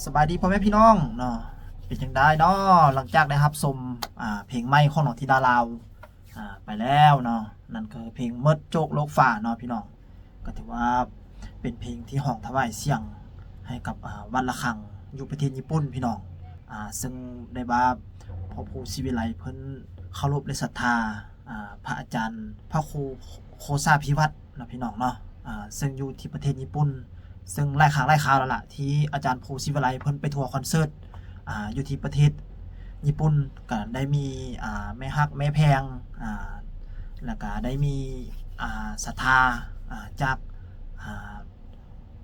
ສະບາຍດີພໍ່ແມ່ພີ່ນ້ອງເນາະ ເປັນຈັ່ງໃດເນາະ ຫຼັງຈາກໄດ້ຮັບຊົມ ອ່າ ເພງໃໝ່ຂອງນ້ອງທິດາລາວ ອ່າ ໄປແລ້ວເນາະ ນັ້ນກໍຄືເພງເມີດໂຈກໂລກຟ້າເນາະພີ່ນ້ອງ ກໍຖືວ່າເປັນເພງທີ່ຮ້ອງຖວາຍສຽງໃຫ້ກັບ ອ່າ ວັດລະຄັງຢູ່ປະເທດຍີ່ປຸ່ນພີ່ນ້ອງ ອ່າ ເຊິ່ງໄດ້ວ່າພໍ່ຄູສີວິໄລເພິ່ນເຄົາລົບ ແລະ ສັດທາ ອ່າ ພະອາຈານ ພະຄູ ໂຄສາພິວັດເນາະພີ່ນ້ອງເນາະ ອ່າ ເຊິ່ງຢູ່ທີ່ປະເທດຍີ່ປຸ່ນ ເຊິ່ງຫຼາຍຄັ້ງຫຼາຍຄາວແລ້ວລະ ທີ່ອາຈານພູສີວິໄລເພິ່ນໄປທົວຄອນເສີດ ອ່າ ຢູ່ທີ່ປະເທດຍີ່ປຸ່ນ ກະໄດ້ມີ ອ່າ ແມ່ຮັກແມ່ແພງ ອ່າ ແລ້ວກະໄດ້ມີ ອ່າ ສັດທາ ອ່າ ຈາກ ອ່າ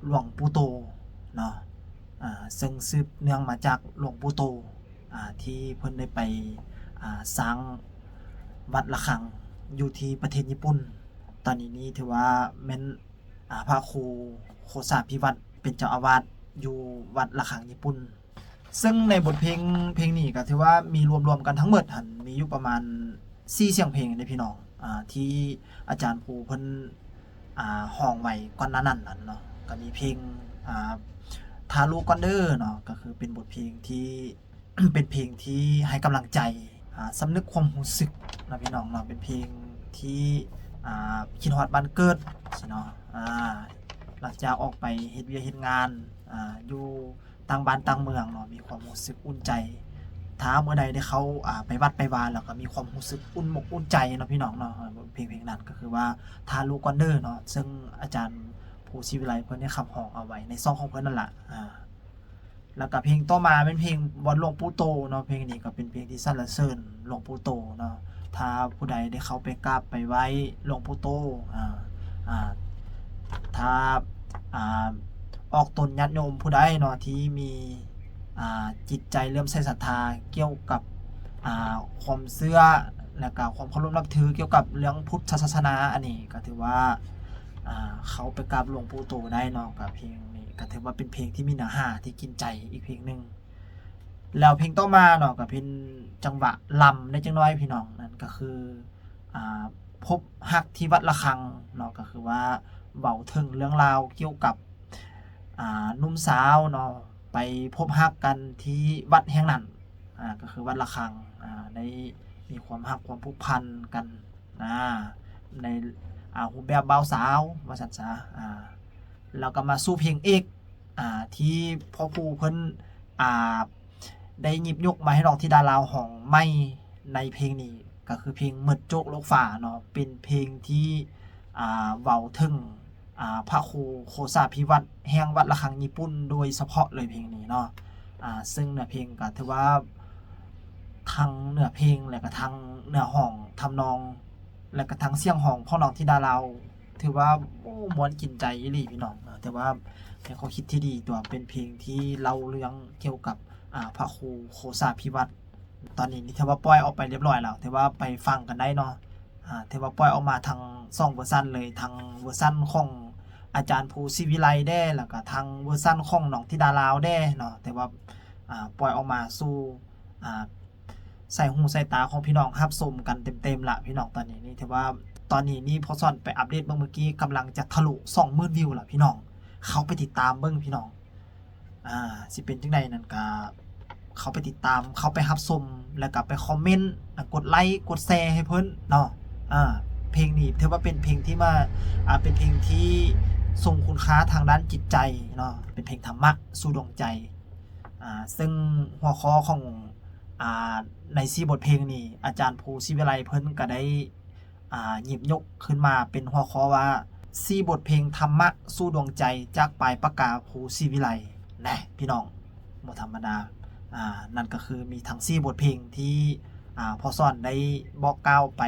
ຫຼວງປູ່ໂຕເນາະ ອ່າ ເຊິ່ງສືບເນື່ອງມາຈາກຫຼວງປູ່ໂຕ ອ່າ ທີ່ເພິ່ນໄດ້ໄປ ອ່າ ສ້າງວັດລະຄັງຢູ່ທີ່ປະເທດຍີ່ປຸ່ນ ຕອນນີ້ນີ້ຖືວ່າແມ່ນ ອ່າ ພະຄູ ໂຄສາພິວັດ ເປັນເຈົ້າອາວາດຢູ່ວັດລະຄັງຍີ່ປຸ່ນ ເຊິ່ງໃນບົດເພງ ເພງນີ້ກໍຖືວ່າມີລວມໆກັນທັງໝົດຫັ້ນ ມີຢູ່ປະມານສີ່ສຽງເພງເດ້ພີ່ນ້ອງ ອ່າ ທີ່ອາຈານພູເພິ່ນ ອ່າ ຮ້ອງໄວ້ກ່ອນໜ້ານັ້ນນັ້ນເນາະ ກໍມີເພງ ອ່າ ຖ້າຮູ້ກ່ອນເດີເນາະ ກໍຄືເປັນບົດເພງທີ່ ເປັນເພງທີ່ໃຫ້ກຳລັງໃຈ ອ່າ ສຳນຶກຄວາມຮູ້ສຶກເນາະພີ່ນ້ອງເນາະ ເປັນເພງທີ່ ອ່າ ຄິດຮອດບ້ານເກີດຊີ້ເນາະ ອ່າ ຫຼັງຈາກອອກໄປເຮັດວຽກເຮັດງານ ອ່າ ຢູ່ຕ່າງບ້ານຕ່າງເມືອງເນາະ ມີຄວາມຮູ້ສຶກອຸ່ນໃຈ ຖ້າເມື່ອໃດໄດ້ເຂົ້າ ອ່າ ໄປວັດໄປວາ ແລ້ວກໍມີຄວາມຮູ້ສຶກອຸ່ນອົກອຸ່ນໃຈເນາະພີ່ນ້ອງເນາະ ເພງ ເພງນັ້ນກໍຄືວ່າ ຖ້າຮູ້ກ່ອນເດີເນາະ ເຊິ່ງອາຈານພູສີວິໄລເພິ່ນໄດ້ຂັບຮ້ອງເອົາໄວ້ໃນຊ່ອງຂອງເພິ່ນນັ້ນລະ ອ່າ ແລ້ວກະເພງຕໍ່ມາແມ່ນເພງວອນຫຼວງປູ່ໂຕເນາະ ເພງນີ້ກໍເປັນເພງທີ່ສັນລະເສີນຫຼວງປູ່ໂຕເນາະ ຖ້າຜູ້ໃດໄດ້ເຂົ້າໄປກາບໄປໄຫວ້ຫຼວງປູ່ໂຕ ອ່າ ອ່າ ຖ້າ ອ່າ ອອກຕົນຍາດໂຍມຜູ້ໃດເນາະ ທີ່ມີ ອ່າ ຈິດໃຈເຫຼື້ອມໃສສັດທາກ່ຽວກັບ ອ່າ ຄວາມເຊື່ອ ແລ້ວກະຄວາມເຄົາລົບນັບຖືກ່ຽວກັບເລື່ອງພຸດທະສາສະໜາ ອັນນີ້ກໍຖືວ່າ ອ່າ ເຂົ້າໄປກາບຫຼວງປູ່ໂຕໄດ້ເນາະ ກໍເພງນີ້ກໍຖືວ່າເປັນເພງທີ່ມີເນື້ອຫາທີ່ກິນໃຈອີກເພງໜຶ່ງ ແລ້ວເພງຕໍ່ມາເນາະ ກໍເປັນຈັງຫວະລຳໄດ້ຈັກໜ້ອຍພີ່ນ້ອງ ນັ້ນກໍຄື ອ່າ ພົບຮັກທີ່ວັດລະຄັງເນາະ ກໍຄືວ່າເວົ້າເຖິງເລື່ອງລາວກ່ຽວກັບ ອ່າ ໜຸ່ມສາວເນາະ ໄປພົບຮັກກັນທີ່ວັດແຫ່ງນັ້ນ ອ່າ ກໍຄືວັດລະຄັງ ອ່າ ໄດ້ມີຄວາມຮັກຄວາມຜູກພັນກັນ ອ່າ ໃນ ອ່າ ຮູບແບບບ່າວສາວວ່າຊັ້ນຊະ ອ່າ ແລ້ວກໍມາສູ່ເພງເອກ ອ່າ ທີ່ພໍ່ຄູເພິ່ນ ອ່າ ໄດ້ຫຍິບຍົກມາໃຫ້ນ້ອງທິດາລາວຮ້ອງໃໝ່ໃນເພງນີ້ ກໍຄືເພງເມີດໂຈກໂລກຟ້າເນາະ ເປັນເພງທີ່ ອ່າ ເວົ້າເຖິງ ອ່າ ພະຄູໂຄສາພິວັດແຫ່ງວັດລະຄັງຍີ່ປຸ່ນໂດຍສະເພາະເລີຍເພງນີ້ເນາະ ອ່າ ເຊິ່ງເນື້ອເພງກໍຖືວ່າທັງເນື້ອເພງ ແລະກະທັງເນື້ອຮ້ອງທຳນອງ ແລະກະທັງສຽງຮ້ອງຂອງນ້ອງທິດາລາວ ຖືວ່າ ໂອ້ ມ່ວນກິນໃຈອີ່ຫຼີພີ່ນ້ອງ ຖືວ່າເປັນຄວາມຄິດທີ່ດີຕົວະ ເປັນເພງທີ່ເລົ່າເລື່ອງກ່ຽວກັບ ອ່າ ພະຄູໂຄສາພິວັດ ຕອນນີ້ນີ້ຖືວ່າປ່ອຍອອກໄປລຽບຮ້ອຍແລ້ວ ຖືວ່າໄປຟັງກັນໄດ້ເນາະ ອ່າ ຖືວ່າປ່ອຍອອກມາທັງສອງເວີຊັນເລີຍ ທັງເວີຊັນຂອງອາຈານພູສີວິໄລແດ່ ແລ້ວກະທັງເວີຊັນຂອງນ້ອງທິດາລາວແດ່ເນາະ ຖືວ່າ ອ່າ ປ່ອຍອອກມາສູ່ ອ່າ ສາຍຫູສາຍຕາຂອງພີ່ນ້ອງຮັບຊົມກັນເຕັມໆລະພີ່ນ້ອງ ຕອນນີ້ນີ້ຖືວ່າ ຕອນນີ້ນີ້ພໍ່ສອນໄປອັບເດດເບິ່ງເມື່ອກີ້ ກຳລັງຈະທະລຸສອງໝື່ນວິວລະພີ່ນ້ອງ ເຂົ້າໄປຕິດຕາມເບິ່ງພີ່ນ້ອງ ອ່າ ຊິເປັນຈັ່ງໃດນັ້ນກະເຂົ້າໄປຕິດຕາມ ເຂົ້າໄປຮັບຊົມ ແລ້ວກະໄປຄອມເມັນ ອ່າ ກົດໄລກົດແຊໃຫ້ເພິ່ນເນາະ ອ່າ ເພງນີ້ຖືວ່າເປັນເພງທີ່ມາ ອ່າ ເປັນເພງທີ່ຊົງຄຸນຄ່າທາງດ້ານຈິດໃຈເນາະ ເປັນເພງທຳມະສູ່ດວງໃຈ ອ່າ ເຊິ່ງຫົວຂໍ້ຂອງ ອ່າ ໃນສີ່ບົດເພງນີ້ ອາຈານພູສີວິໄລເພິ່ນກະໄດ້ ອ່າ ຫຍິບຍົກຂຶ້ນມາເປັນຫົວຂໍ້ວ່າ ສີ່ບົດເພງທຳມະສູ່ດວງໃຈ ຈາກປາຍປາກກາພູສີວິໄລ ແນ່ພີ່ນ້ອງ ບໍ່ທຳມະດາ ອ່າ ນັ້ນກໍຄືມີທັງສີ່ບົດເພງທີ່ ອ່າ ພໍ່ສອນໄດ້ບອກກ່າວໄປ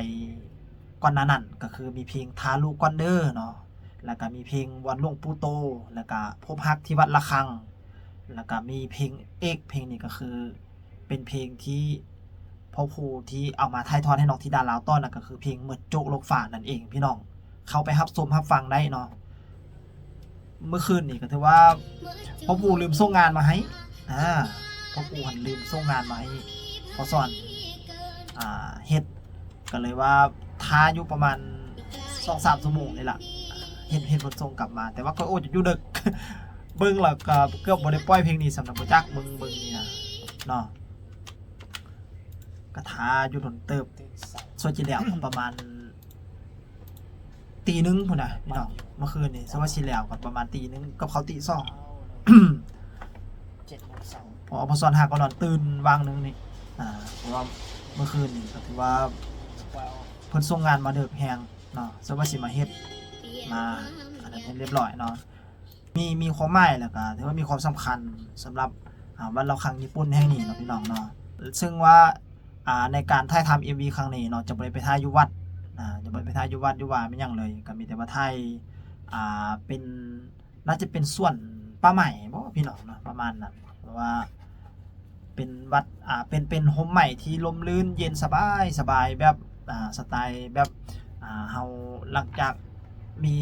ກ່ອນໜ້ານັ້ນ ກໍຄືມີເພງຖ້າຮູ້ກ່ອນເດີເນາະ ແລ້ວກະມີເພງວອນຫຼວງປູ່ໂຕ ແລ້ວກະພົບຮັກທີ່ວັດລະຄັງ ແລ້ວກະມີເພງເອກ ເພງນີ້ກໍຄື ເປັນເພງທີ່ພໍ່ພູທີ່ເອົາມາຖ່າຍທອດໃຫ້ນ້ອງທິດາລາວຕອນນັ້ນ ກໍຄືເພງເມີດໂຈກໂລກຟ້ານັ້ນເອງພີ່ນ້ອງ ເຂົ້າໄປຮັບຊົມຮັບຟັງໄດ້ເນາະ ມື້ຄືນນີ້ກໍຖືວ່າພໍ່ພູລືມສົ່ງງານມາໃຫ້ ອ່າ ພໍ່ພູຫັ້ນລືມສົ່ງງານມາໃຫ້ພໍ່ສອນ ອ່າ ເຮັດ ກໍເລີຍວ່າຖ້າຢູ່ປະມານສອງສາມຊົ່ວໂມງນີ້ລະ ເຫັນ ເຫັນເພິ່ນສົ່ງກັບມາ ແຕ່ວ່າຂ້ອຍໂອ້ຢູ່ເດິກ ເບິ່ງແລ້ວກໍເກືອບບໍ່ໄດ້ປ່ອຍເພງນີ້ຊ້ຳນະ ບໍ່ຈັກ ເບິ່ງ ເບິ່ງນີ້ນະເນາະ ກໍຖ້າຢູ່ດົນເຕີບ ສ່ວນຊິແລ້ວກໍປະມານຕີໜຶ່ງພຸ້ນນະພີ່ນ້ອງ ເມື່ອຄືນນີ້ ສະວ່າຊິແລ້ວກໍປະມານຕີໜຶ່ງ ກັບເຂົ້າຕີສອງ ເຈັດໂມງເຊົ້າ ເພາະວ່າພໍ່ສອນຫາກໍນອນຕື່ນຫວ່າງໜຶ່ງນີ້ ອ່າ ເພາະວ່າເມື່ອຄືນນີ້ກໍຖືວ່າເພິ່ນສົ່ງງານມາເດິກແຮງເນາະ ສະວ່າຊິມາເຮັດ ມາອັນນັ້ນໃຫ້ຮຽບຮ້ອຍເນາະ ມີ ມີຄວາມໝາຍ ແລ້ວກໍຖືວ່າມີຄວາມສຳຄັນສຳລັບ ອ່າ ວັດລາວຄັງຍີ່ປຸ່ນແຫ່ງນີ້ເນາະ ພີ່ນ້ອງເນາະ ເຊິ່ງວ່າ ອ່າ ໃນການຖ່າຍທຳເອັມວີຄັ້ງນີ້ເນາະ ຈະບໍ່ໄດ້ໄປຖ່າຍຢູ່ວັດ ອ່າ ຈະບໍ່ໄດ້ໄປຖ່າຍຢູ່ວັດຢູ່ວ່າແມ່ນຫຍັງເລີຍ ກໍມີແຕ່ວ່າຖ່າຍ ອ່າ ເປັນ ໜ້າຈະເປັນສວນປ່າໄມ້ບໍ ພີ່ນ້ອງເນາະ ປະມານນັ້ນ ເພາະວ່າເປັນວັດ ອ່າ ເປັນ ເປັນຮົ່ມໄມ້ທີ່ຮົ່ມລື່ນເຢັນສະບາຍ ສະບາຍແບບ ອ່າ ສະໄຕແບບ ອ່າ ເຮົາຫຼັງຈາກມີ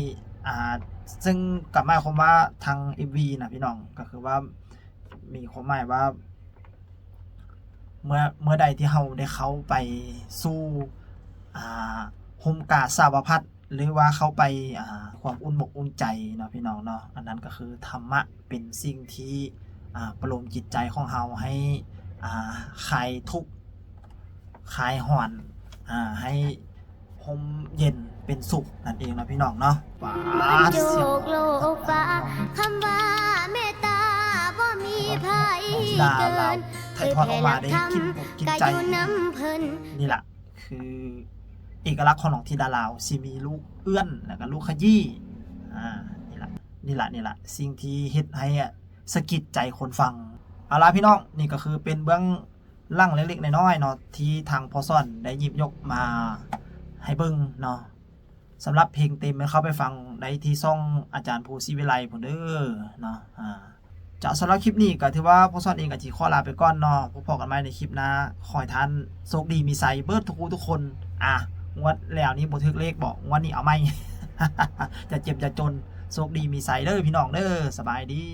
ອ່າ ເຊິ່ງກໍໝາຍຄວາມວ່າທາງເອັມວີນະ ພີ່ນ້ອງ ກໍຄືວ່າມີຄວາມໝາຍວ່າ ເມື່ອ ເມື່ອໃດທີ່ເຮົາໄດ້ເຂົ້າໄປສູ່ ອ່າ ຮົ່ມກາສາວະພັດ ຫຼືວ່າເຂົ້າໄປ ອ່າ ຄວາມອຸ່ນອົກອຸ່ນໃຈເນາະ ພີ່ນ້ອງເນາະ ອັນນັ້ນກໍຄືທຳມະເປັນສິ່ງທີ່ ອ່າ ປະໂລມຈິດໃຈຂອງເຮົາໃຫ້ ອ່າ ຄາຍທຸກ ຄາຍຮ້ອນ ອ່າ ໃຫ້ຮົ່ມເຢັນເປັນສຸກນັ້ນເອງເນາະ ພີ່ນ້ອງເນາະ ປາດ ໂຈກໂລກຟ້າ ຄຳວ່າເມດຕາບໍ່ມີໃຜເກີນ ໄທທອດອອກມາໄດ້ກິນອົກກິນໃຈ ນີ້ລະ ຄືເອກະລັກຂອງນ້ອງທິດາລາວ ຊິມີລູກເອື້ອນ ແລ້ວກໍລູກຂະຢີ້ ອ່າ ນີ້ລະ ນີ້ລະ ນີ້ລະ ສິ່ງທີ່ເຮັດໃຫ້ ອາ ສະກິດໃຈຄົນຟັງ ເອົາລະ ພີ່ນ້ອງ ນີ້ກໍຄືເປັນເບື້ອງຫຼັງເລັກໆນ້ອຍໆເນາະ ທີ່ທາງພໍ່ສອນໄດ້ຫຍິບຍົກມາໃຫ້ເບິ່ງເນາະ ສຳລັບເພງເຕັມແມ່ນເຂົ້າໄປຟັງໄດ້ທີ່ຊ່ອງອາຈານພູສີວິໄລພຸ້ນເດີເນາະ ອ່າ ຈະ ສຳລັບຄລິບນີ້ກໍຖືວ່າພໍ່ສອນເອງກໍຊິຂໍລາໄປກ່ອນເນາະ ພົບພໍ້ກັນໃໝ່ໃນຄລິບໜ້າ ຂໍໃຫ້ທ່ານໂຊກດີມີໄຊເບິດທຸກຜູ້ທຸກຄົນ ອ່າ ງວດແລ້ວນີ້ບໍ່ຖືກເລກບໍ ງວດນີ້ເອົາໃໝ່ ຢ່າເຈັບຢ່າຈົນ ໂຊກດີມີໄຊເດີພີ່ນ້ອງເດີ ສະບາຍດີ.